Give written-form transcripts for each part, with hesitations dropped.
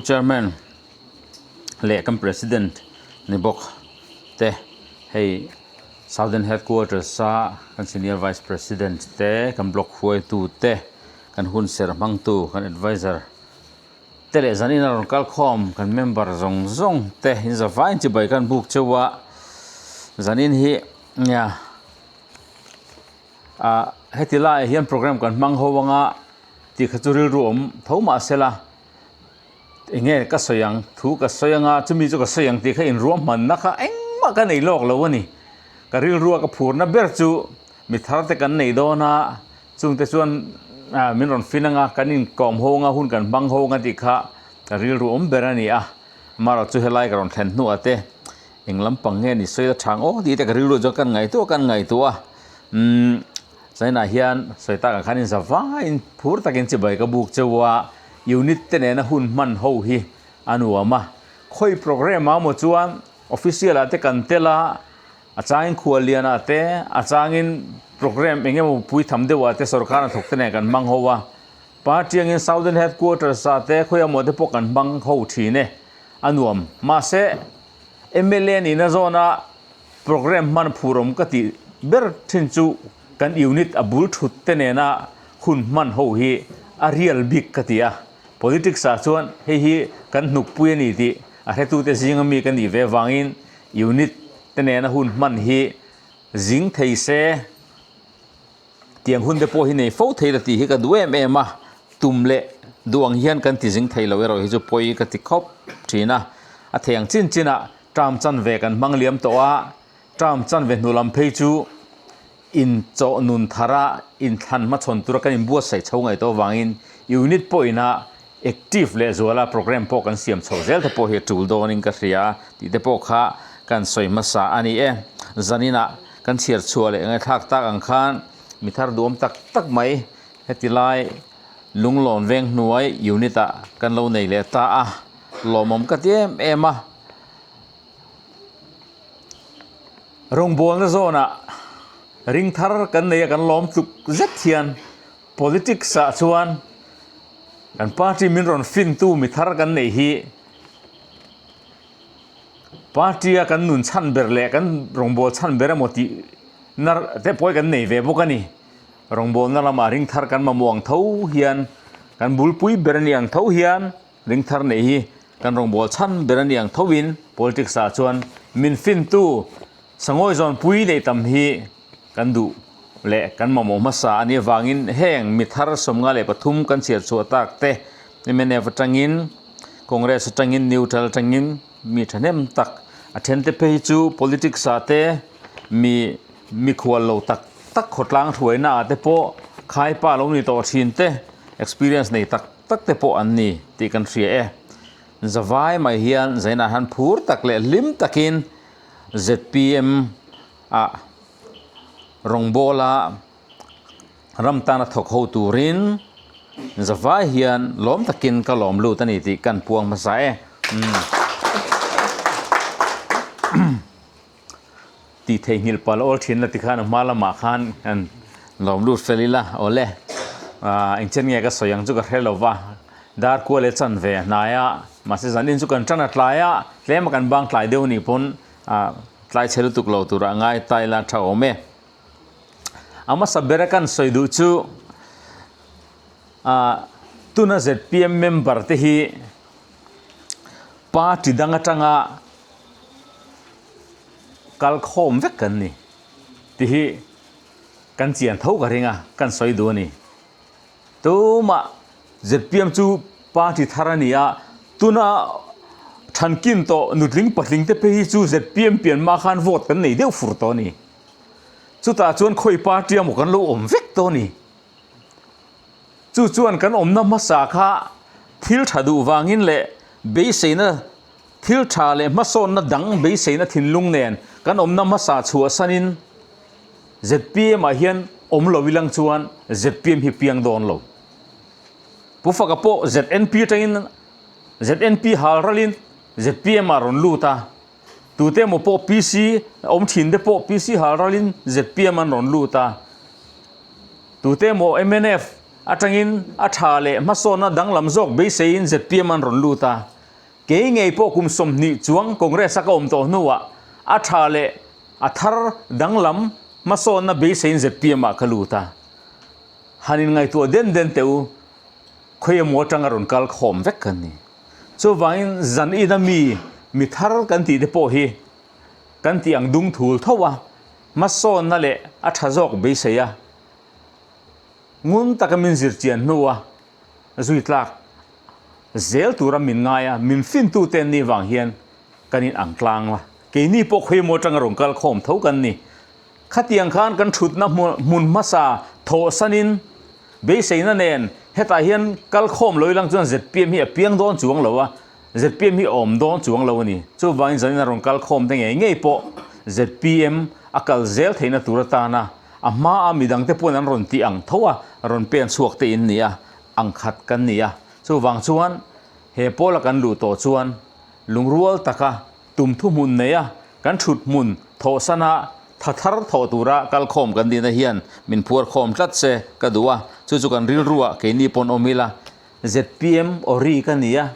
Chairman leh kan President ni bawk te hei Southern Headquarters a kan Senior Vice President te kan Block hruaitu te kan hunserh hmangtu kan Adviser te leh zanin a rawn kal khawm kan member zawng zawng te in zavaiin chibai kan buk cheu a zanin hi nia ah heti laiah hian program kan hmang ho anga tih kha chu rilru awm tho mah sela. Eng nge ka sawi ang? Thu ka sawi anga chumi chu ka sawi ang tih kha inruahmanna kha engmah ka nei lawk lo a ni. Ka rilrua ka phurna ber chu mi thar te kan nei dawn a, chungte chuan min rawn fin anga kan inkawm ho anga hun kan hmang ho anga tih kha ka rilru awm ber a ni a. Amaherawhchu chu helai ka rawn thlen hnuah te eng lampang nge ni sawi la chang aw tih te ka rilru chuan kan ngaihtuah kan ngaihtuah a. Umm. China hian sawi takah khan in za vaiin phur takin chibai ka buk cheu a, unit te nena hun hman ho hi a nuam a. Khawi program ah maw chuan official ah te kan tel a, a changin khuallian ah te, a changin program eng emaw pui tham deuh ah te sorkar hnathawk te nen kan hmang ho a. Party angin Southern Headquarters ah te khawi emaw te pawh kan hmang ho thin e, a nuam. Mahse mla nihna zawna Programme hman phurawm ka tih ber thin chu kan unit a bul thut te nena hun hman ho hi a real bik ka ti a. Politics ah chuan hei hi kan hnukpui a ni tih a hretute zinga mi ka nih ve vangin unit te nena hun hman hi zing thei se. Tiang hun te pawh hi nei fo thei la tih hi ka duh em em a, tum leh duh ang hian kan ti zing thei lo erawh hi chu pawi ka ti khawp thin a. A thei ang chin chin ah term chanve kan hmang liam tawh a, term chanve hnu lam phei chu inchawh nun thar a inthlan hmachhawn tura kan inbuatsaih chho ngaih tawh avangin unit pawhin a active leh zuala program pawh kan siam chho zel te pawh hi a tul dawnin ka hria tih te pawh kha kan sawi hmasa a ni e. Zaninah kan chhiar chhuah leh ngaihthlak tak ang khan mi thar duhawm tak tak mai heti lai lunglawn veng hnuai unit ah kan lo nei leh ta a, lawmawm ka ti em em a. Rawngbawlna zawnah ring thar kan nei a kan lawm tluk zet hian Politics ah chuan kan party min rawn fin tu mi thar kan neih hi party a kan nun chhan ber leh kan rawngbâwl chhan ber emaw tih na te pawh hi kan nei ve bawk a ni. Rawngbâwlna lamah ring thar kan mamawh ang tho hian kan bulpui ber a ni ang tho hian ring thar neih hi kan rawngbâwl chhan ber a ni ang tho in politics ah chuan min fin tu sangawi zawnpui neih tam hi Kan duh leh kan mamawh hmasa a nih avangin heng mi thar 53 kan chhiar chhuah tak te mnf atangin, Congress atangin, neutral atangin mi thahnem tak a then te phei hi chu politics ah te mi mikhual lo tak tak khawtlang hruaina ah te pawh khaipa lo ni tawh thin te experience nei tak tak te pawh an ni tih kan hria e. Zavai mai hian zainah hian phur tak leh hlim takin zpm a rawngbawla ram tana thawk ho turin zavai hian lawm takin ka lawm lut a ni tih kan puang hmasa e. Tih theihnghilh pal awl thin la tikhan a hma lamah khan kan lawm lut fel ila awle engchen nge ka sawi ang chu ka hre lo va dar kual leh chanve a hnai a mahse zanin chu kan tan a tlai a tlem a kan bang tlai deuh a nih pawn Ah, tlai chhe lutuk lo turah ngai ta ila tha awm e. A hmasa bera kan sawi duh chu ah tuna zpm member te hi party dang atanga kal khawm vek kan ni tih hi kan chian tho ka ring a, kan sawi duh a ni. Tumah zpm chu party thar a ni a, tuna thankin tawh nutling patling te phei hi chu zpm pian mah khan vote kan nei deuh fur tawh a ni. Chutah chuan khawi party emaw kan lo awm vek tawh a ni. Chu chuan kan awmna hmasa kha thil tha duh vangin leh beiseina thil tha leh hmasawnna dang beiseina thinlung nen kan awmna hmasa chhuahsanin zpm ah hian awm lo ilang chuan zpm hi piang dawn lo. Pu Faka pawh ZNP atangin ZNP hal ralin zpm ah rawn lut a, tute emaw pawh PC awm thin te pawh PC hal ralin zpm an rawn lut a, tute emaw mnf Atangin a tha leh hmasawnna danglam zawk beiseiin zpm an rawn lut a. Kei ngei pawh kum 20 chuang Congress a ka awm tawh hnuah a tha leh a thar danglam hmasawnna beiseiin zpm ah ka lut a. Han inngaihtuah den den teh u, khawi emaw atanga rawn kal khawm vek kan ni. Chuvangin zan ina mi mi thar kan tih te pawh hi kan tih ang dung thul tho a, hmasawnna leh a tha zawk beisei a, ngun taka min zirchian hnua zui tlak zel tura min ngai a, min fintute an nih vang hian kan in ang tlang a, keini pawh khawimaw atanga rawn kal khawm tho kan ni. Khatiang khan kan thutna hmun hmasa thawhsanin beiseina nen hetah hian kal khawm lo ilang chuan zpm hi a piang dawn chuang lo a, zpm hi a awm dawn chuang lo a ni. Chuvangin zanin a rawn kal khawm te ngei ngei pawh zpm a kal zel theihna tur atana a hmaa midangte pawn an rawn tih ang tho a, rawn pen chhuak te in ni a, ang khat kan ni a. Chuvang chuan he pawla kan luh tawh chuan lungrual taka Tum thuhmun neia kan thut hmun thawhsana tha thar thawh tura kalkhawm kan nihna hian min phuar khawm tlat se ka duh a, chu chu kan rilruah keini pawn awm ila. Zpm awri ka ni a,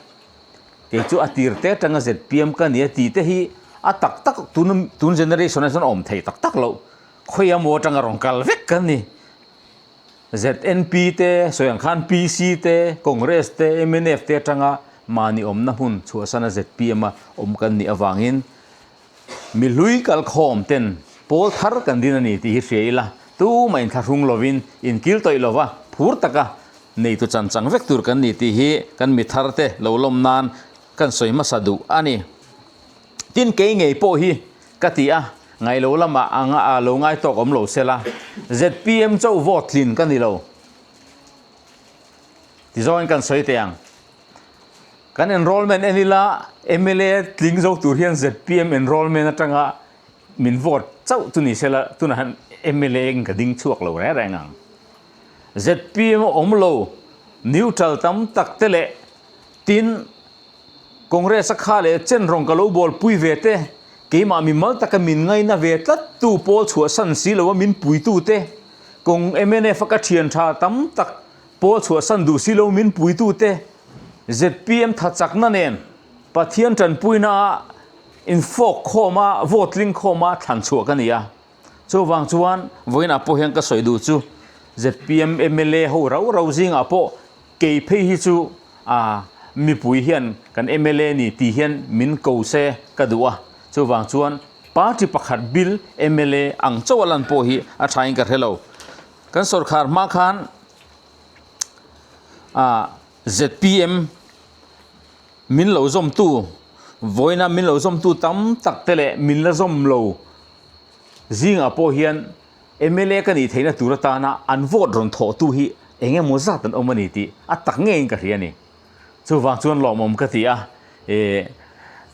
kei chu a tir te atanga zpm ka ni a tih te hi a tak tak tun tun generation ah chuan a awm thei tak tak loh, khawi emaw atanga rawn kal vek kan ni. ZNP te, sawi ang khan PC te, Congress te, mnf te atanga mahni awmna hmun chhuahsana zpm a awm kan nih avangin mi hlui kalkhawm ten pawl thar kan din a ni tih hi hria ila, tumah inthlahrung lovin inkil tawih lova phur taka neitu chan chang vek tur kan ni tih hi kan mi thar te lo lawm nan kan sawi hmasa duh a ni. Tin kei ngei pawh hi ka ti a, ngailo lamah anga a lo ngai tawk awm lo sela, zpm chauh vote tlin ka ni lo. Tizawngin kan sawi teh ang. Kan enrollment en ila mla tling zo tur hian zpm enrollment atanga min vote chauh chu ni sela tunah hian mla in ka ding chhuak lo reng reng ang. Zpm awm lo neutral tam tak te leh tin Congress a kha leh chen rawng ka lo bawl pui ve te, keimah mimal taka min ngaina ve tlat tu pawl chhuahsan si lo a min puitu te, Cong mnf a ka thian tha tam tak pawl chhuahsan duh si lo min puitu te, zpm tha chakna nen Pathian tanpuina ah infawk khawm a vote tling khawm a thlan chhuah ka ni a. Chuvang chuan vawiinah pawh hian ka sawi duh chu zpm mla ho rau rau zingah pawh Kei phei hi chu a mipui hian kan mla ni tih hian min ko se ka duh a, chuvang chuan party pakhat bil mla ang chauh a lan pawh hi a thain ka hre lo. Kan sorkar hma khan a zpm min lo zawmtu, vawiina min lo zawmtu tam tak te leh min la zawm lo zingah pawh hian Mla ka nih theihna tur atana an vote rawn thawhtu hi eng emaw zat an awm a ni tih a tak ngeiin ka hria a ni. Chuvang chuan lawmawm ka ti a, e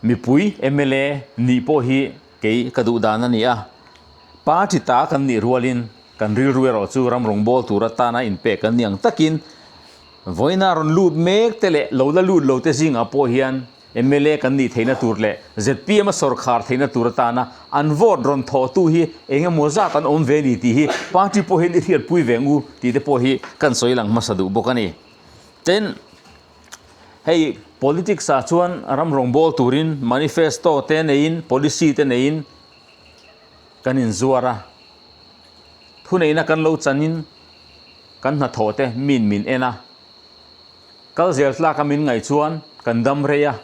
mipui mla nih pawh hi kei ka duh dan a ni a. Party ta kan nih rualin kan rilru erawh chu ram rawngbâwl tur atana inpek kan ni ang takin vawiina rawn lut mek te leh lo la lut lo te zingah pawh hian Mla kan nih theihna tur leh zpm a sawrkhar theihna tur atana an vote rawn thawhtu hi eng emaw zat an awm ve ni tih hi party pawh hian i hriatpui ve ang u tih te pawh hi kan sawi lang hmasa duh bawk a ni. Tin, hei politics ah chuan ram rawngbâwl turin manifesto te neiin policy te neiin kan inzuar a, thuneihna kan lo chanin kan hnathawh te min min en a. Kal zel tlak a min ngaih chuan kan dam rei a,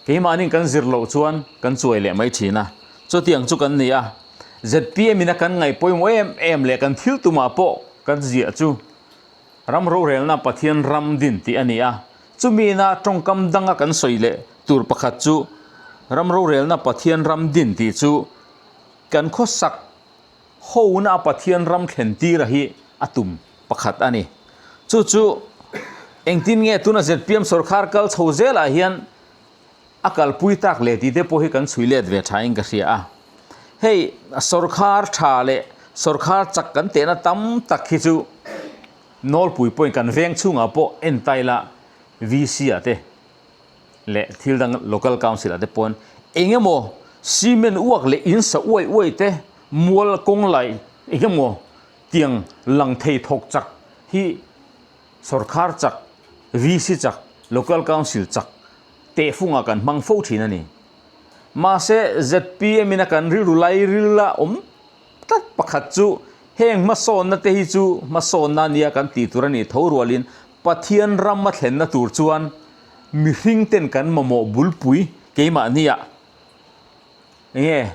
keimahnin kan zir loh chuan kan chuai leh mai thin a, chutiang chu kan ni a. Zpm in a kan ngaih pawimawh em em leh kan thil tumah pawh kan ziah chu ram rorelna Pathian ram din tih a ni a, chumi ina tawngkam danga kan sawi leh tur pakhat chu ram rorelna Pathian ram din tih chu kan khawsak Hona a Pathian ram thlen tira hi a tum pakhat a ni. Chu chu engtin nge tuna zpm sorkar kal chho zelah hian a kalpui tak leh tih te pawh hi kan chhui let ve thain ka hria a. Hei sorkar tha leh sorkar chak kan tehna tam tak hi chu nawlpui pawhin kan veng chhungah pawh en ta ila VC ah te leh thil dang local council ah te pawn eng emaw cement uak leh in sa uai uai te mual kawng lai eng emaw tiang lang thei thawk chak hi. Sorkar chak, VC chak, Local Council chak tehfungah kan hmang fo thin a ni. Mahse, zpm in a kan rilru lai ril a awm tlat pakhat chu heng hmasawnna te hi chu hmasawnna nia kan tih tur a nih tho rualin Pathian ram a thlenna tur chuan mihring ten kan mamawh bulpui keimahnia enge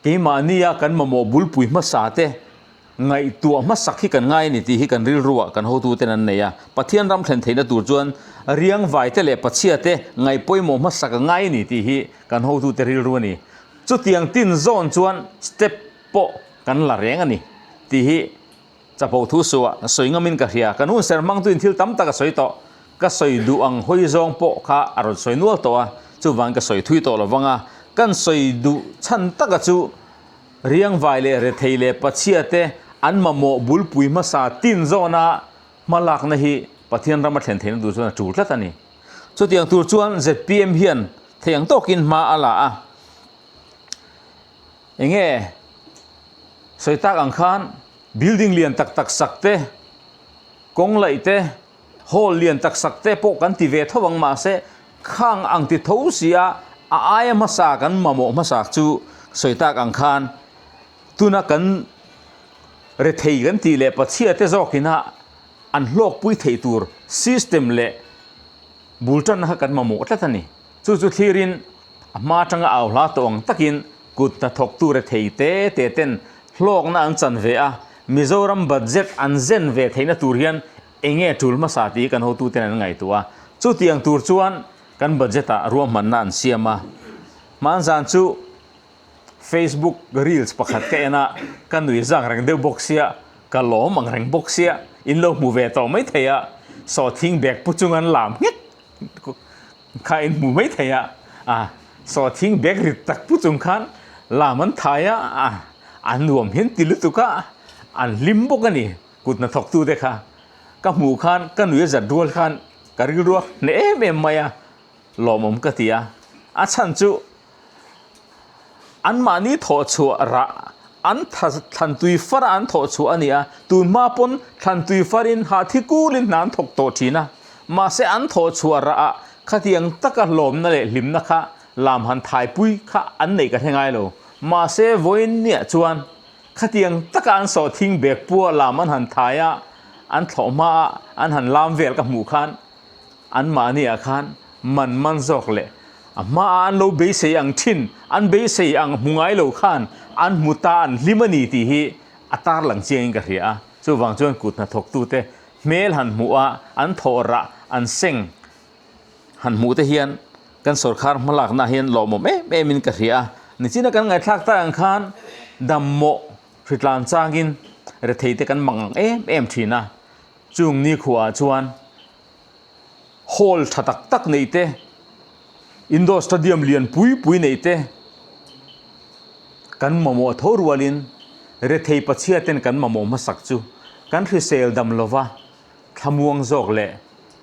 keimahnia kan mamawh bulpui hmasa te ngaihtuah hmasak hi kan ngai a ni tih hi kan rilruah kan hotuten an nei a. Pathian ram thlen theihna tur chuan riangvai te leh pachhia te ngaih pawimawh hmasak a ngai a ni tih hi kan hotute rilru a ni. Chutiang tin zawn chuan step pawh kan la reng a ni tih hi chapo thu suah sawi ngamin ka hria. Kan hun ser hmangtuin thil tam tak a sawi tawh. Ka sawi duh ang hawi zawng pawh kha a rawn sawi nual tawh a, chuvang ka sawi thui tawh lo vang a. Kan sawi duh chhan taka chu Riangvai leh rethei leh pachhia te an mamawh bulpui hmasa tin zawna hmalakna hi Pathian rama thlen theihna tur chuan a tul tlat a ni. Chutiang tur chuan zpm hian thei ang tawkin hma a la a. Enge sawi tak ang khan building lian tak tak sak te, kawng laih te, Hall lian tak sak te pawh kan ti ve tho ang mahse khang ang ti tho si a, a aia hmasa kan mamawh hmasak chu sawi tak ang khan tuna kan rethei kan tih leh pachhia te zawkina an hlawkpui theih tur system leh bul tanna kha kan mamawh tlat a ni. Chu chu thlirin a hma atanga au hla tawh ang takin kut hnathawktu rethei te te ten hlawkna an chan ve a, Mizoram budget an zen ve theihna tur hian eng nge tul hmasa tih kan hotuten an ngaihtuah a. Chutiang tur chuan kan budget-ah ruahmanna an siam a. Hmanzan chu Facebook reels pakhat ka en a, ka nui zak reng deuh bawk sia, ka lawm ang reng bawk sia, in lo hmu ve tawh mai thei a, sawhthing bag pu chung an lam nghet kha in hmu mai thei a, a sawhthing bag rit tak pu chung khan lam an thai a, a nuam hian ti lutuk a, an hlim bawk a ni. Kut hnathawktute kha ka hmuh khan ka nui a zat rual khan ka rilruak hneh em em mai a, lawmawm ka ti a. A chhan chu anmahni thawh chhuah rah an thlantui far a an thawh chhuah a ni a, tun hma pawn thlantui farin hahthi kulin hna an thawk tawh thin a, mahse an thawh chhuah rah ah khatiang taka hlawmna leh hlimna kha lam han thaipui kha an neih ka hre ngai lo. Mahse vawiin niah chuan Khatiang taka an sawhthing bag pua lam an han thai a, an thlawh hma a an han lam vel ka hmuh khan anmahni ah khan man man zawk leh a hma a an lo beisei ang thin, an beisei ang hmu ngai lo khan an hmu ta an hlim a ni tih hi a tarlang chiang in ka hria a. Chuvang chuan kut hnathawktute hmel han hmuh a, an thawh rah an seng Han hmuh te hian kan sorkar hmalakna hian lawmawm em em in ka hria a, nichina kan ngaihthlak tak ang khan dammawh hritlan changin rethei te kan mang ang em em thin a, chung nikhuaah chuan hall tha tak tak neih te, indoor stadium lian pui pui neih te kan mamawh tho rualin rethei pachhia ten kan mamawh hmasak chu kan hrisel dam lova. Thlamuang zawk leh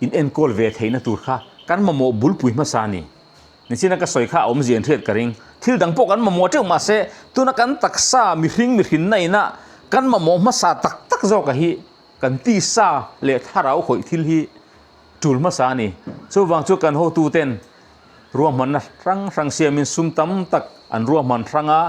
in enkawl ve theihna tur kha kan mamawh bulpui hmasa a ni. Nichina ka sawi kha a awmzia in hriat ka ring. Thil dang pawh kan mamawh teuh mahse tuna kan taksa mihring mihrinna ina kan mamawh hmasa tak tak zawka hi kan tisa leh thlarau khawih thil hi tul hmasa a ni. Chuvang chu kan hotuten ruahmanna hrang hrang siamin sum tam tak an ruahman hrang a.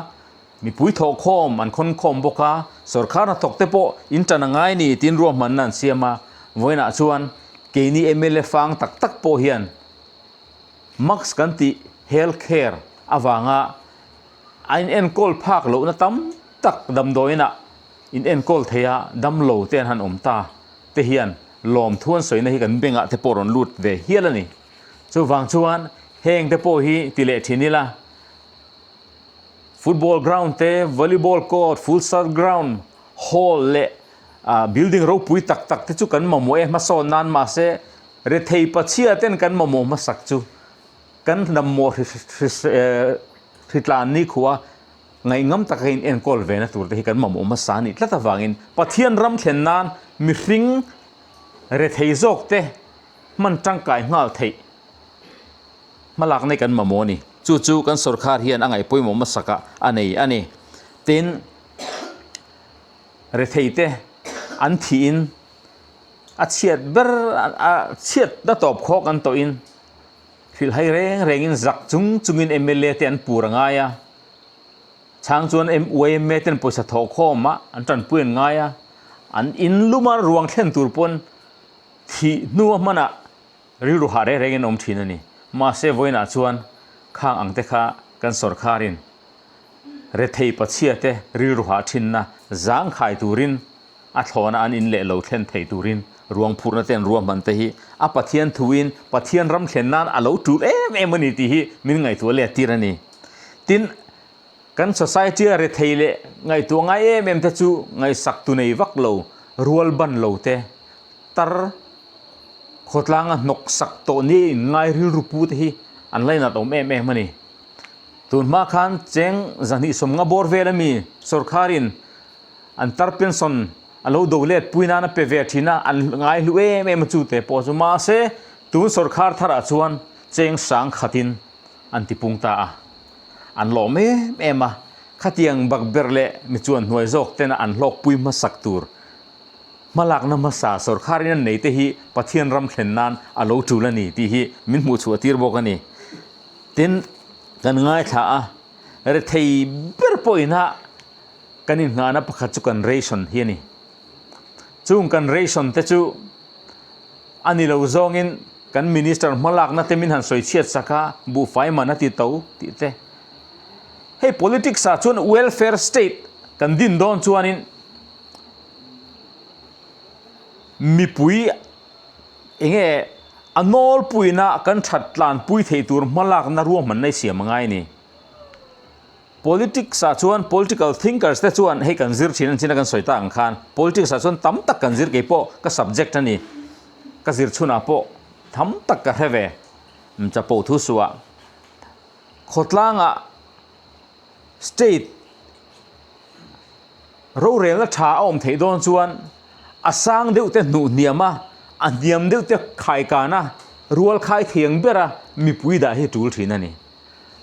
Mipui thawhkhawm an khawnkhawm bawk a, sorkar hnathawk te pawh in tan a ngai ni tiin ruahmanna an siam a, vawiinah chuan keini mla fang tak tak pawh hian mask kan tih health care avanga a in enkawl phak lohna tam tak damdawiinah in enkawl thei a, damlo te an han awm ta te hian lawmthu an sawina hi kan bengah te pawh rawn lut ve hial a ni. Chuvang chuan heng te pawh hi ti leh thin ila. Football ground te, volleyball court, futsal ground, hall leh building ropui tak tak te chu kan mamawh e hmasawn nan mahse rethei pachhia ten kan mamawh hmasak chu kan hnamawh hritlan nikhua ngaihngam taka in enkawl ve na tur te hi kan mamawh hmasa a nih tlat avangin Pathian ram thlen nan mihring rethei zawk te hman tangkai nghal theih. Hmalak nei kan mamawh a ni. Chu chu kan sorkar hian a ngaih pawimawh hmasakah a nei a ni. Tin, retheite an thihin A chhiat ber a chhiatna tawp khawk an tawhin hrilhhai reng rengin zak chung chungin mla te an pur a ngai a. Chhang chuan yma ten pawisa thawh khawm a an tanpui an ngai a, an in luma ruang thlen tur pawn thih hnua hmanah rilru hah reng rengin awm thin a ni. Mahse vawiinah chuan khang ang te kha kan sawrkharin rethei pachhia te rilru hah thinna zangkhai turin a thlawna an in leh lo thlen thei turin ruang phurhna te an ruahman te hi a Pathian thuin Pathian ram thlen nan a lo tul em em a ni tih hi min ngaihtuah let tir a ni. Tin, kan society a rethei leh ngaihtuah ngai em em te chu ngaihsak tu nei vak lo, rual ban lo te, tar khawtlanga hnawk sak tawh nia in ngai rilru pu te hi an lainat awm em em a ni. Tun hma khan cheng 250 bawr vel a mi sawrkharin An tar pension a lo do let pui nan a pe ve thin a, an ngai hlu em em a chu te pawh chu. Mahse, tun sawrkhar tharah chuan cheng sang khatin an ti pung ta a, an lawm em em a. Khatiang bakberh leh mi chuan hnuai zawk tena an hlawkpui hmasak tur hmalakna hmasa sawrkharin an nei te hi Pathian ram thlen nan a lo tul a ni tih hi min hmuh chhuah tir bawk a ni. Tin, kan ngaithla a, rethei ber pawhin a Kan inngahna pakhat chu kan ration hi a ni. Chung kan ration te chu a ni lo zawngin kan minister hmalakna te min han sawi chhiat sak a, buhfai man a ti to tih te. Hei politics ah chuan welfare state kan din dawn chuanin mipui enge a nawlpuina kan that tlanpui thei tur hmalakna ruahmanna i siam a ngai a ni. Politics ah chuan political thinkers te chuan hei kan zir thin an chin a kan sawi tak ang khan politics ah chuan tam tak kan zir kei pawh ka subject a ni ka zir chhunah pawh tam tak ka hre ve chapo thu suah khawtlangah state rorelna tha a awm theih dawn chuan a sang deuh te hnuh hniam a a hniam deuh te khaikan a rual khai thiang bera mipui dah hi tul thin a ni.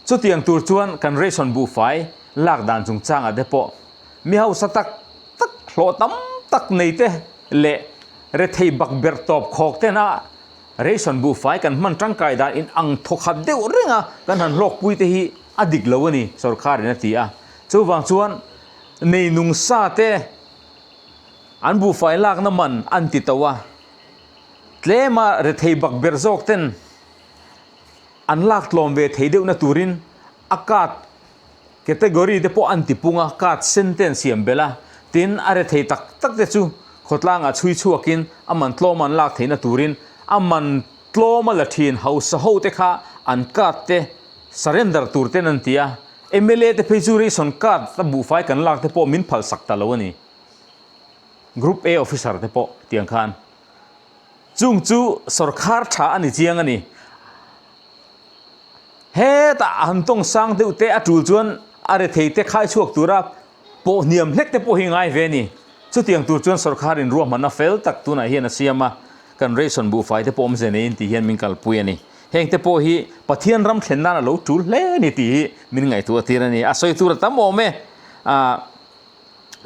Chutiang tur chuan kan ration buhfai lak dan chungchangah te pawh mi hausa tak tak hlawh tam tak nei te leh rethei bak ber tawp khawk tena ration buhfai kan hman tangkai dan in ang thawkhat deuh renga kan han hlawkpui te hi a dik lo a ni, sorkarin a ti a. Chuvang chuan nei nung sa te an buhfai lakna man an ti to a, tlema rethei bak ber zawk ten An lak tlawm ve thei deuhna turin a card category te pawh an ti pung a, card sen te an siam belh a, tin a rethei tak tak te chu khawtlangah chhui chhuakin a man tlawma an lak theihna turin a man tlawma la thin hausa ho te kha an card te surrender tur ten an ti a, mla te phei chu ration card a buhfai kan lak te pawh min phalsak ta lo a ni. Group A officer te pawh tiang khan. Chung chu sawrkhar tha a ni chiang a ni. Hetah a han tawng sang deuh te a tul chuan a rethei te khai chhuak tura pawh hniam hlek te pawh hi ngai ve a ni. Chutiang tur chuan sawrkhar in ruahmanna fel tak tunah hian a siam a, kan ration buhfai te pawh awmze neiin tih hian min kalpui a ni. Heng te pawh hi Pathian ram thlen nan a lo tul hle a ni tih hi min ngaihtuah tir a ni. A sawi tur a tam awm e. Ahh.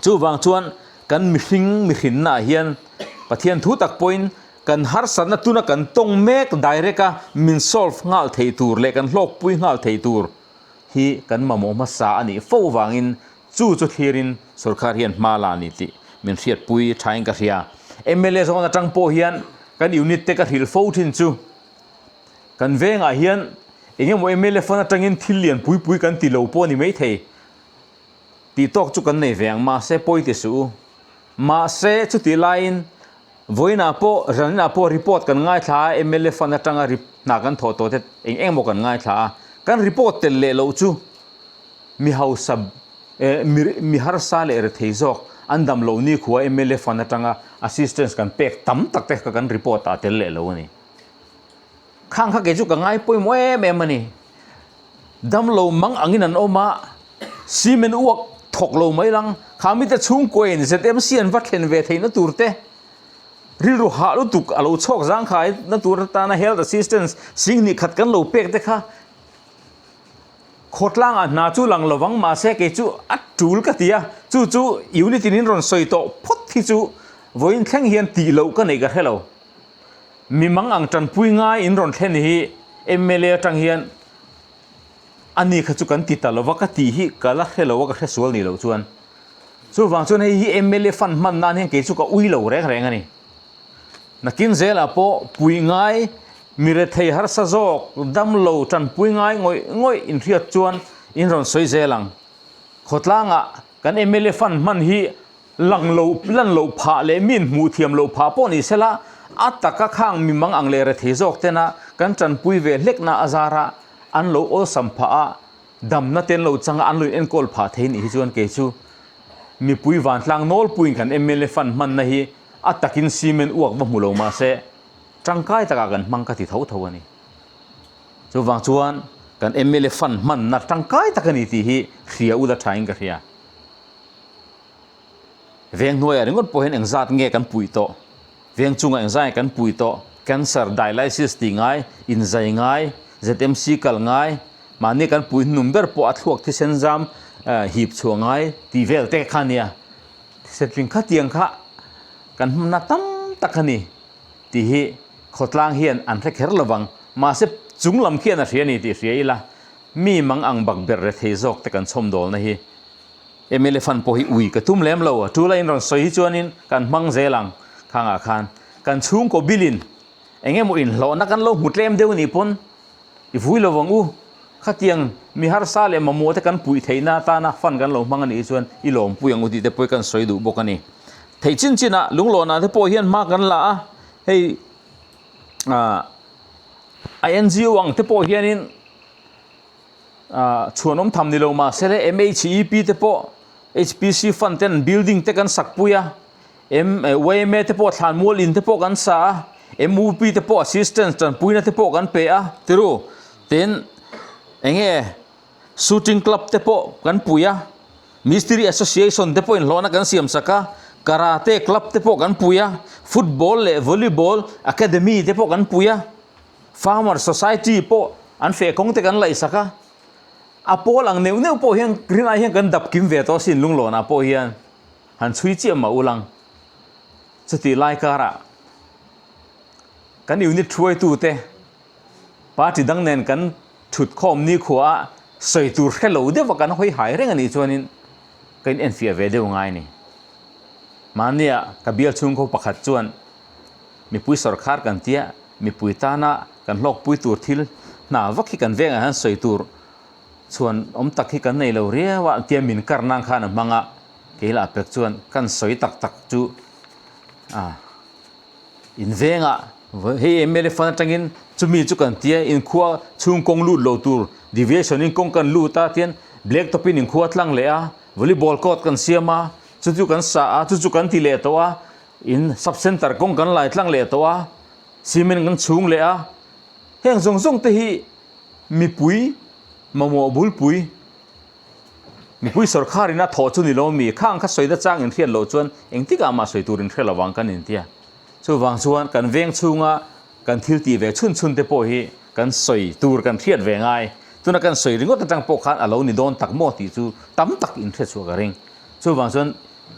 Chuvang chuan kan mihring mihrinnaah hian Pathian thu tak pawhin kan harsatna tuna kan tawng mek direct a min solve nghal thei tur leh kan hlawkpui nghal thei tur hi kan mamawh hmasa a nih fo vangin chu chu thlirin sorkar hian hma la a ni tih min hriatpui thain ka hria. Mla zawn atang pawh hian kan unit te ka hrilh fo thin chu kan vengah hian eng emaw mla fund atangin thil lian pui pui kan ti lo pawh a ni maithei. Tih tawk chu kan nei ve ang, mahse pawi ti suh u. Mahse chutih laiin vawiinah pawh Raninah pawh report kan ngaithla a, mla fund atanga hna kan thawh tawh te eng eng maw kan ngaithla a, kan report tel leh loh chu mi hausa eh mi harsa leh rethei zawk an dam loh nikhua mla fund atanga assistance kan pek tam tak te kha kan report ah tel leh lo a ni. Khang kha kei chu ka ngai pawimawh em em a ni. Damlo mang angin an awm a, cement uak thawk lo mai lang, kha mite chhungkuain ZMC an va thlen ve theihna tur te, rilru hah lutuk a lo chhawk zangkhai na tur atana health assistance singhnih khat kan lo pek te kha khawtlangah hna chu lang lovang mahse kei chu a tul ka ti a, chu chu unit in in rawn sawi tawh phawt hi chu. Vawiin thleng hian tih loh ka neih ka hre lo. Mi mang ang tanpui ngai in rawn thlen hi mla atang hian a ni kha chu kan ti ta lova ka tih hi ka la hre lo a ka hre sual nih loh chuan. Chuvang chuan hei hi mla fund hman nan hian kei chu ka ui lo reng reng a ni. Nakin zelah pawh pui ngai mi rethei harsa zawk damlo tanpui ngai ngawih ngawih inhriat chuan in rawn sawi zel ang. Khawtlangah kan mla fund hman hi lang lo lan loh phah leh min hmuh thiam loh phah pawh ni sela, a taka khang mi mang ang leh rethei zawk tena kan tanpui ve hlekna a zara an lo awlsam phah a, damna te an lo changa an lo in enkawl phah thei nih hi chuan kei chu mipui vantlang nawlpuiin kan mla fund hmanna hi a takin cement uak va hmu lo mahse tangkai takah kan hmang ka ti tho tho a ni. Chuvang chuan kan mla fund hmanna tangkai tak a ni tih hi hria ula thain ka hria. Veng hnuaiah ringawt pawh hian engzat nge kan puih tawh? Veng chungah engzat nge kan puih tawh? Cancer, dialysis tih ngai, inzai ngai, ZMC kal ngai, mahni kan puih hnum ber pawh a thluak thisen zam hip chhuah ngai tih vel te kha nia. Thisen tling khatiang kha kan hmanna tam tak a ni tih hi khawtlang hian an hre kher lovang. Mahse chung lam khian a hria a ni tih hria ila mi mang ang bak ber rethei zawk te kan chhawmdawlna hi Mla fund pawh hi ui ka tum lem lo a, tul a in rawn sawi hi chuanin kan hmang zel ang khangah khan kan chhungkaw bilin eng emaw inhlawhna kan lo hmu tlem deuh nih pawn i vui lo vang u, khatiang mi harsa leh mamawh te kan puih theihna atana fund kan lo hmang a nih chuan i lawmpui ang u tih te pawh hi kan sawi duh bawk a ni. Theih chin chinah lunglawnah te pawh hian hma kan la a, hei ah a NGO ang te pawh hianin Chhuanawm tham ni lo mahse le MHEP te pawh HPC fund ten building te kan sak pui a, YMA te pawh thlanmual in te pawh kan sa a, MUP te pawh assistance tanpuina te pawh kan pe a tiru. Tin enge shooting club te pawh kan pui a, Mistiri association te pawh inhlawhna kan siam sak a, karate club te pawh kan pui a, football leh volleyball academy te pawh kan pui a. Farmer Society pawh an feh kawng te kan laihsak a, a pawl ang neuh neuh pawh hian rinai hian kan dap kim ve tawh asin lunglawnah pawh hian han chhui chiah mah ulang. Chutih lai karah kan unit hruaitute party dang nen kan thut khawm nikhua a sawi tur hre lo deuh a kan hawi hai reng a nih chuanin ka in enfiah ve deuh ngai a ni. Mahnia ka bial chhungkaw pakhat chuan mipui sawrkhar kan tia mipui tana kan hlawkpui tur thil hna vak hi kan vengah hian sawi tur chhuan awm tak hi kan nei lo riau a tia min kar nan khan a hmang a, kei lah pek chuan kan sawi tak tak chu a in vengah hei mla fund atangin chumi chu kan tia inkhua chhung kawng lut lo tur deviation in kawng kan lut a tian black top in inkhua tlang leh a volleyball court kan siam a chu chu kan sa a chu chu kan ti leh tawh a in sub center kawng kan lai tlang leh tawh a. Cement kan chhung leh a, heng zawng zawng te hi mipui mamawh bulpui, mipui sawrkhar in a thawh chu ni lo mi, khang kha sawi na chang in hriat loh chuan engtik ah mah sawi tur in hre lo vang kan intia. Chuvang chuan kan veng chhunga kan thil tih ve chhun chhun te pawh hi kan sawi tur kan hriat ve ngai. Tuna kan sawi ringawt atang pawh khan a lo ni dawn tak maw tih chu tam tak in hriatchhuah ka ring. Chuvang chuan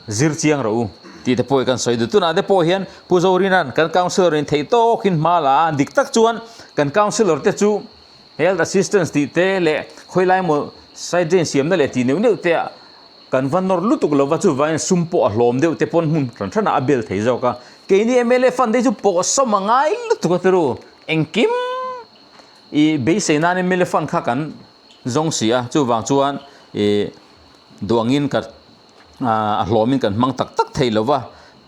zir chiang rawh u tih te pawh hi kan sawi duh. Tunah te pawh hian Pu Zorina'n kan councillor in theih tawkin hma la a, dik tak chuan kan councillor te chu health assistance tih te leh khawilai emaw side drain siamna leh tih neuh neuh te ah kan va nawr lutuk lo va, chuvangin sum pawh a hlawm deuh te pawn hmun hran hranah a bel thei zawk a. Keini mla fund te hi chu pawhsawm a ngai lutuk a tiru, engkim i beisei nan mla fund kha kan zawng si a, chuvang chuan ih duangin ka a hlawmin kan hmang tak tak thei lo va,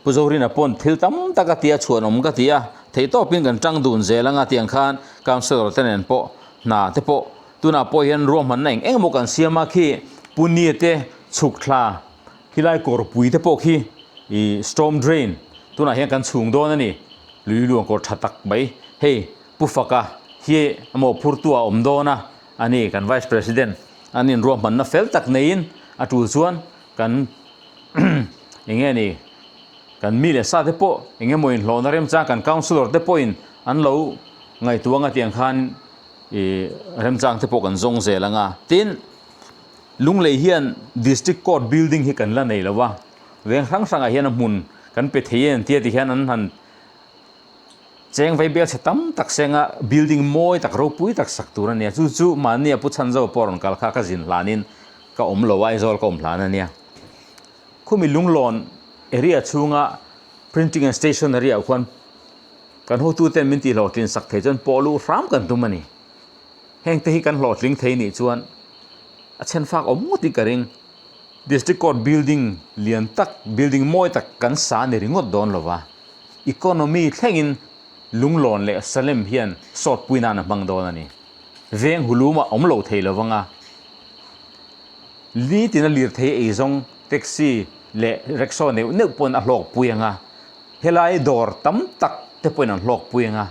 Pu Zorina pawn thil tam tak a tia chhuan awm ka ti a, theihtawpin kan tang dun zel anga tiang khan councillor te nen pawh hna te pawh tunah pawh hian ruahmanna eng eng emaw kan siam a khi Pu Nia te chhuk thla khilai kawrpui te pawh khi ih storm drain tunah hian kan chhung dawn a ni, lui luang kawr tha tak mai hei Pu Faka hi emaw phurtu a awm dawn a, a ni kan Vice President an inruahmanna fel tak neiin a tul chuan kan eng nge ni kan mi leh sa te pawh eng emaw inhlawhna remchang kan Councillor te pawhin an lo ngaihtuah anga tiang khan ih remchang te pawh kan zawng zel ang a. Tin, Lunglei hian District Court building hi kan la nei lo a, veng hrang hrangah hian a hmun. kan pe thei e an tia tihian an han cheng vai bial chhe tam tak senga building mawi tak ropui tak sak tur a nia chu chu mahni a pu chhan zo pawh rawn kal kha ka zin hlanin ka awm lo a Aizawl ka awm hlan a nia khumi lunglawn area chhunga printing and stationery ah khuan kan hotuten min tih hlawhtlin sak thei chuan pawh luh hram kan tum a ni heng te hi kan hlawhtling thei nih chuan a chhen fak awm ngawt in ka ring. District Court building lian tak, building mawi tak kan sa ni ringawt dawn lo va, economy thlengin Lunglawn leh Salem hian sawt pui nan a hmang dawn a ni. Veng hulum a awm lo thei lo vang a, nitin a lirthei eizawng taxi leh rickshaw neuh neuh pawn a hlawk pui ang a, helai dawr tam tak te pawhin an hlawk pui ang a,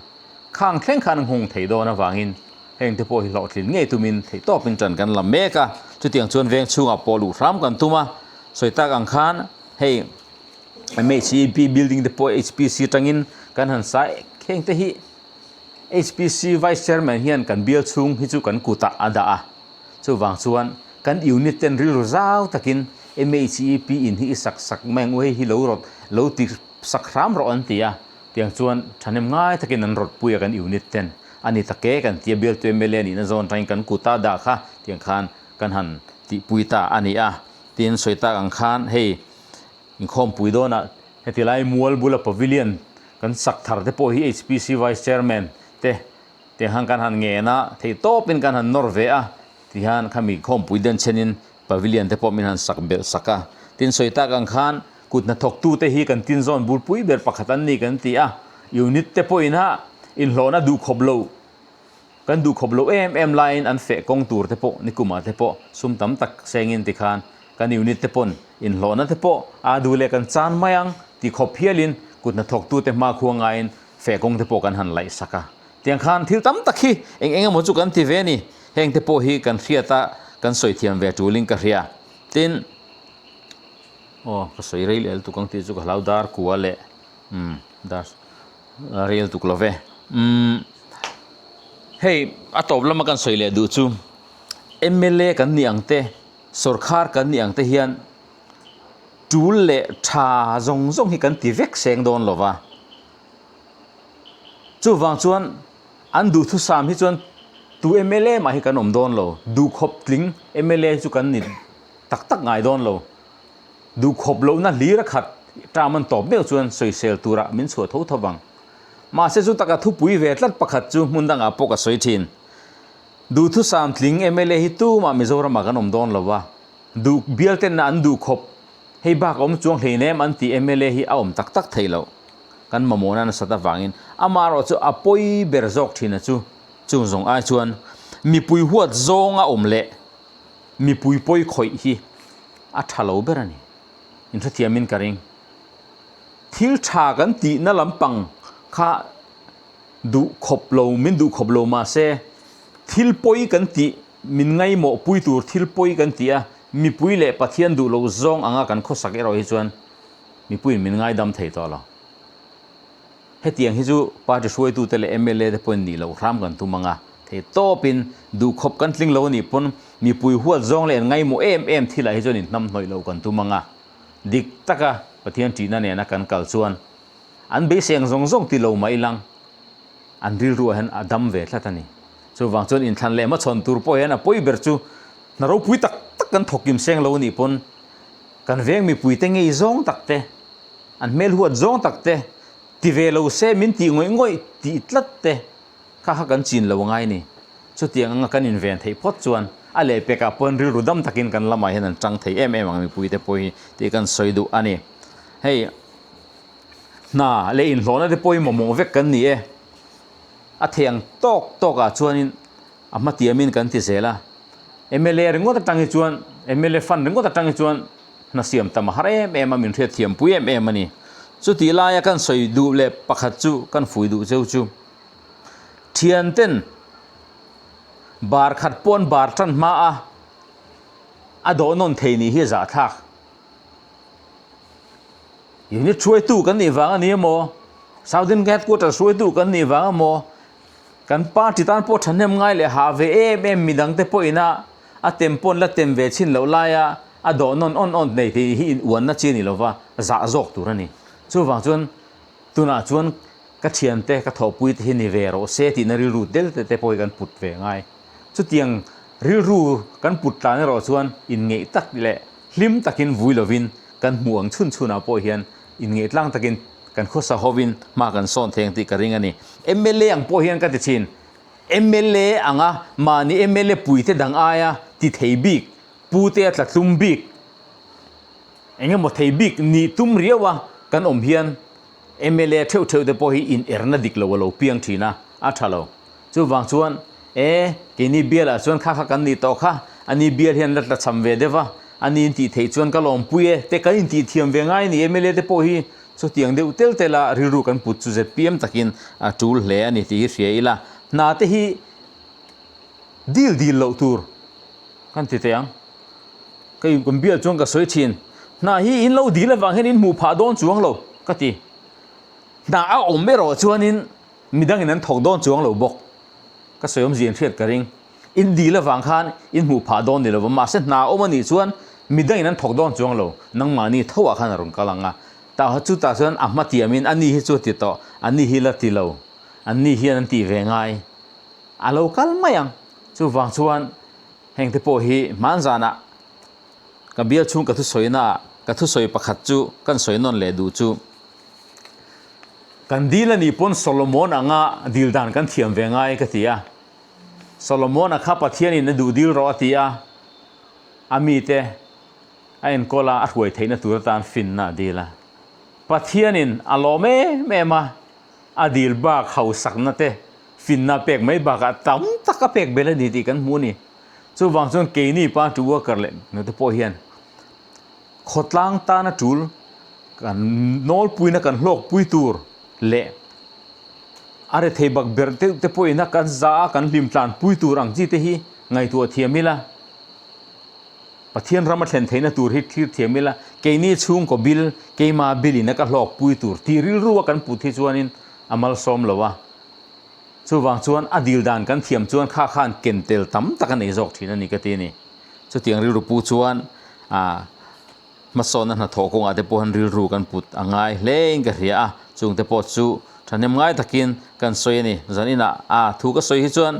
khang thleng khan an nghawng thei dawn avangin Heng te pawh hi hlawhtlin ngei tumin theihtawpin ṭan kan la mek a, chutiang chuan veng chhungah pawh luh hram kan tum a, sawi tak ang khan hei MHEP building te pawh HPC atangin kan han sa heng te hi HPC Vice Chairman hian kan bial chhung hi chu kan kutah a dah a, chuvang chuan kan unit ten rilru zau takin MHEP in hi i sak sak mai ang u hei hi lo rawt lo ti sak hram rawh an ti a. Tiang chuan thahnem ngai takin an rawtpui a kan unit ten a ni tak e kan tia bialtu mla nihna zawn atangin kan kuta dah kha tiang khan kan han tihpui ta a ni a. Tin sawi tak ang khan hei inkhawmpui dawnah heti lai mual bula pavilion kan sak thar te pawh hi HPC Vice Chairman te tiang khan kan han ngen a, theih tawpin kan han nawr ve a. Tihian khami khawmpui den chenin pavilion te pawh min han sak belh sak a. Tin sawi tak ang khan kut hnathawktute hi kan tinzawn bulpui ber pakhat an ni kan ti a. Unit te pawhin a inhlawhna duhkhawp lo, kan duhkhawp lo em em laiin an feh kawng tur te pawh nikumah te pawh sum tam tak sengin tikhan kan unit te pawn inhlawhna te pawh aa duh leh kan chan mai ang ti khawp hialin kut hnathawktute hmakhua ngaiin feh kawng te pawh kan han laih sak a. Tiang khan thil tam tak hi eng eng emaw chu kan ti ve a ni. Heng te pawh hi kan hriat a, kan sawi thiam ve tulin ka hria. Tin, aw ka sawi rei leh lutuk ang tih chu ka hlau dar kua leh umm dar rei lutuk lo ve. Umm hei a tawp lama kan sawi leh duh chu mla kan nih ang te, sawrkhar kan nih ang te hian tul leh tha zawng zawng hi kan ti vek seng dawn lo va. Chuvang chuan an duhthusam hi chuan tu mla mah hi kan awm dawn lo, duhkhawp tling mla chu kan ni tak tak ngai dawn lo. Duhkhawp lohna hlir a khat term an tawp meuh chuan sawisel turah min chhuah tho tho vang. Mahse chu taka thupui ve tlat pakhat chu hmun dangah pawh ka sawi thin. Duhthusam tling mla hi tumah Mizoramah kan awm dawn lo va, duh bialtenna an duhkhawp Hei bak a awm chuang hleinem an tih mla hi a awm tak tak thei loh. Kan mamawhna nasat avangin amaherawh chu a pawi ber zawk thin a chu chung zawng ai chuan mipui huat zawng a awm leh mipui pawi khawih hi a tha lo ber a ni. Inhrethiamin ka ring. Thil tha kan tihna lampang kha duh khawp lo, min duh khawp lo mahse thil pawi kan tih Min ngaimawh pui tur thil pawi kan ti a, mipui leh Pathian duh loh zawng anga kan khawsak erawh hi chuan mipuiin min ngaidam thei tawh lo. Hetiang hi chu party hruaitute leh mla te pawhin nih loh hram kan tum anga, thei tawpin duhkhawp kan tling lo anih pawn mipui huat zawng leh an ngaimawh em em thilah hi chuan inhnamhnawih loh kan tum anga, dik taka Pathian ṭihna nena kan kal chuan an beisei ang zawng zawng ti lo mah ilang. An rilruah hian a dam ve tlat a ni. Chuvang chuan inthlan leh hmachhawn tur pawh hian a pawi ber chu hna ropui tak tak kan thawk kim seng lo a nih pawn kan veng mipuite ngei zawng tak te, an hmel huat zawng tak te, ti ve lo se min tih ngawih ngawih tih tlat te kha kha kan chin lo ngai a ni. Chutiang anga kan inven theih phawt chuan a lehpekah pawn rilru dam takin kan lamah hian an tang thei em em ang mipuite pawh hi tih kan sawi duh a ni. Hei. Hna leh inhlawhna te pawhin mamawh vek kan ni e. A thei ang tawk tawkah chuanin a hmatiamin kan ti zel a. Mla ringawt atang hi chuan, mla fund ringawt atang hi chuan hna siam tam a har em em a, min hriatthiam pui em em a ni. Chutih laia kan sawi duh leh pakhat chu kan fui duh cheu chu thianten bar khat pawn bar tan hma a a dawh nawn thei nih hi a zahthlak. Unit hruaitu kan nih vang a ni emaw, Southern Headquarters hruaitu kan nih vang emaw, kan party tan pawh thahnem ngai leh hah ve em em midangte pawhin a a tem pawn la tem ve chhin loh laia a dawh nawn awn awn nei tih hi in uanna chi a ni lova, zah zawk tur a ni. Chuvang chuan tunah chuan ka thiante, ka thawhpuite hi ni ve rawh se tihna rilru tel te te pawh hi kan put ve ngai. Chutiang rilru kan put tlan erawh chuan inngeih tak leh hlim takin vui lovin kan hmuh ang chhun chhunah pawh hian inngeih tlang takin kan khawsa hovin hma kan sawn thei ang tih ka ring a ni. Mla ang pawh hian ka ti thin. Mla anga mahni mla puite dang aia ti thei bik, pute a tla tlum bik, eng emaw thei bik nih tum riau a kan awm hian mla theuh theuh te pawh hi in erna dik lo a lo piang thin a, a tha lo. Chuvang chuan e keini bial ah chuan kha kha kan nih tawh kha, ani bial hian la tla cham ve deuh a, ani in tih theih chuan ka lawmpui e te kan intih thiam ve ngai a ni mla te pawh hi chutiang deuh tel tel a rilru kan put chu zpm takin a tul hle a ni tih hi hria ila, hna te hi dil dil loh tur kan ti teh ang. Ka in kum bial chuan ka sawi thin, hna hi in lo dil avang hian in hmuh phah dawn chuang lo ka ti. Hna a awm erawh chuanin midangin an thawk dawn chuang lo bawk. Ka sawi awmzia in hriat ka ring. In dil avang khan in hmuh phah dawn ni lo va, mahse hna a awm a nih chuan midangin an thawk dawn chuang lo, nangmahni tho ah khan a rawn kal ang a. Tah chutah chuan a hma tiamin ani hi chu a ti tawh, ani hi la ti lo, anni hian an tih ve ngai. A lo kal mai ang. Chuvang chuan Heng te pawh hi hman zanah ka bial chhung ka thusawi naah ka thusawi pakhat chu kan sawi nawn leh duh chu kan dil a nih pawn Solomon anga dil dan kan thiam ve ngai ka ti a. Solomon-a kha Pathianin a duh dil rawh a ti a, a mite a enkawl a, a hruai theihna tur atan finna a dil a. Pathianin a lawm em em a, a dil bak hausakna te Finna pek mai bakah tam tak a pek bel a ni tih kan hmu a ni. Chuvang chuan keini party worker leh nute pawh hian khawtlang tana tul kan nawlpuina kan hlawkpui tur leh a rethei bak ber deuh te pawhin a kan za a kan hlim tlanpui tur ang chi te hi ngaihtuah thiam ila, Pathian rama thlen theihna tur hi thlir thiam ila, keini chhungkaw bil, keima bilin a ka hlawkpui tur tih rilru a kan put hi chuanin a malsawm lo a. Chuvang chuan a dil dan kan thiam chuan kha khan ken tel tam tak a nei zawk thin a ni ka ti a ni. Chutiang rilru pu chuan ah hmasawnna hnathawh kawngah te pawh hian rilru kan put a ngai hle in ka hria a, chung te pawh chu thahnem ngai takin kan sawi a ni. Zan inah a thu ka sawi hi chuan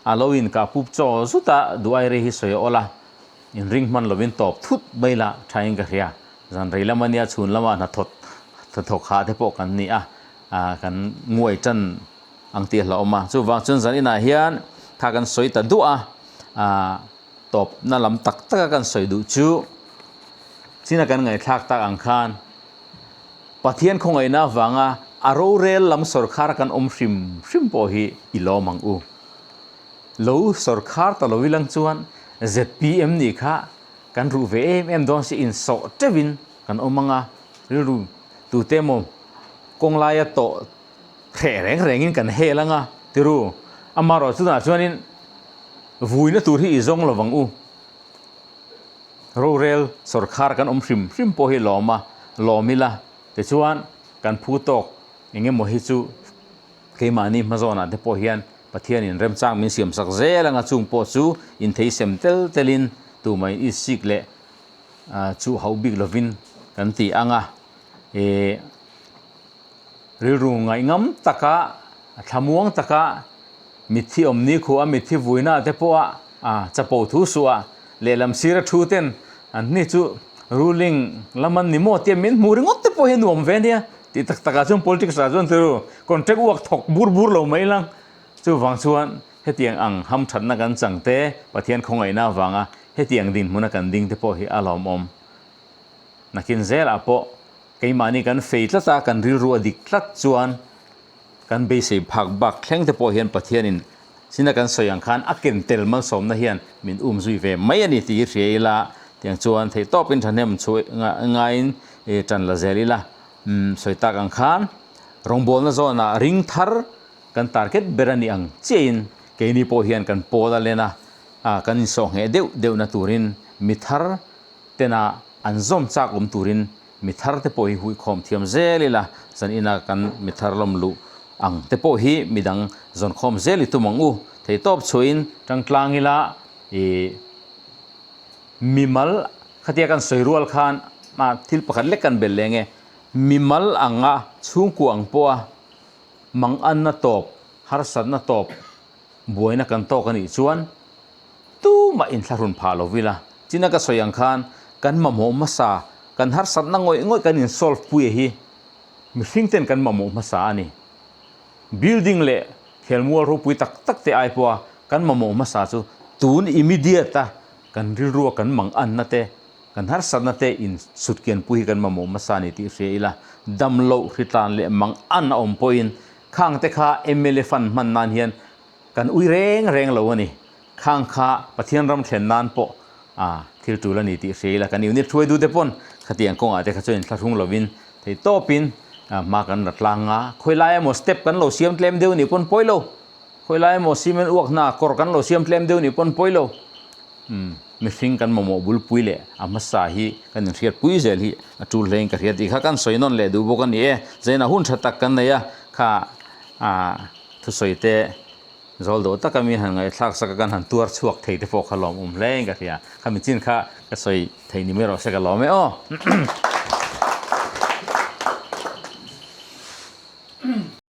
a lo in kah pup chaw zut a, duh ai rei hi sawi a awl a, inring hman lovin tawp thut mai la tha in ka hria. Zan rei lam a nia chhun lamah hnathawt hnathawk hah te pawh kan ni a. ah kan nguai tan ang tih a hlauhawm a, chuvang chuan zan inah hian tha kan sawi ta duah a, ah tawpna lam tak taka kan sawi duh chu china kan ngaihthlak tak ang khan Pathian khawngaihna avanga a rorel lam sawrkhar kan awm hrim hrim pawh hi i lawm ang u. Lo sawrkhar ta lo ilang chuan zpm nih kha kan ruh ve em em dawn si insawh teuhin kan awm ang a, rilru tute emaw kawng laia tawh hreh reng rengin kan hel ang a, tiru amaherawh chutah chuanin vuina tur hi i zawng lo vang u. Rorel sawrkhar kan awm hrim hrim pawh hi lawm a, lawm ila tichuan kan phu tawk eng emaw hi chu keimahni hmazawnah te pawh hian Pathianin remchang min siamsak zel ang a, chung pawh chu intheisem tel telin tumah in isik leh chu hauh bik lovin kan ti ang a, ih rilru ngaihngam taka thlamuang taka mitthi awm ni khuh a mitthi vuina te pawh a ah chapo thu suh a lehlam sira thu ten an ni chu ruling lam an ni maw tia min hmuh ringawt te pawh hi a nuam ve ania tih tak takah chuan politics ah chuan turu contract work thawk bur bur lo mai lang chuvang chuan Hetiang ang hamthatna kan chang te, Pathian khawngaihna avanga hetiang dinhmuna kan ding te pawh hi a lawmawm. Nakin zelah pawh keimahni kan fei tlat a, kan rilru a dik tlat chuan kan beisei phak bak thleng te pawh hian Pathianin china kan sawi ang khan a ken tel malsawmna hian min um zui ve mai a ni tih hi hria ila, tiang chuan theihtawpin thahnem chhuah ngaiin tan la zel ila. Sawi tak ang khan rawngbawlna zawnah ring thar Kan target ber a nih ang chiahin keini pawh hian kan pawl a len a, kan insawh ngheh deuh deuhna turin mi thar tena an zawm chak awm turin mi thar te pawh hi huikhawm thiam zel ila, zan ina kan mi thar lawm luh ang te pawh hi midang zawnkhawm zel i tum ang u. Theihtawp chhuahin tangtlang ila i mimal khatia kan sawi rual khan thil pakhat lek kan belh leng e. Mimal anga chhungkua ang pawha manganna tawp, harsatna tawp buaina kan tawk a nih chuan tumah inthlahrun phah lo ila. China ka sawi ang khan kan mamawh hmasa, kan harsatna ngawih ngawih kan in solve pui a hi mihring ten kan mamawh hmasa a ni. Building leh khelmual ropui tak tak te ai pawha kan mamawh hmasa chu tun immediate a kan rilrua kan manganna te, Kan harsatna te in sutkian pui hi kan mamawh hmasa a ni tih hria ila, dam loh hritlan leh mang an a awm pawhin khang te kha mla fund hman nan hian kan ui reng reng lo a ni. Khang kha Pathian ram thlen nan pawh a thil tul a ni tih hria ila, kan unit hruai duh te pawn khatiang kawngah te kha chuan inthlahrung lovin thei tawpin hma kan la tlang a, khawilai emaw step kan lo siam tlem deuh nih pawn pawi lo, khawilai emaw cement uak hna kawr kan lo siam tlem deuh nih pawn pawi lo. Umm, mihring kan mamawh bulpui leh a hmasa hi kan inhriatpui zel hi a tul hlein ka hria tih kha kan sawi nawn leh duh bawk a ni e. Zaina hun tha tak kan nei a, kha ah thusawi te zawl dawh taka mi han ngaihthlak sak a kan han tuar chhuak thei te pawh kha lawmawm hlein ka hria. Khami chin kha ka sawi thei ni mai rawh se ka lawm e aw.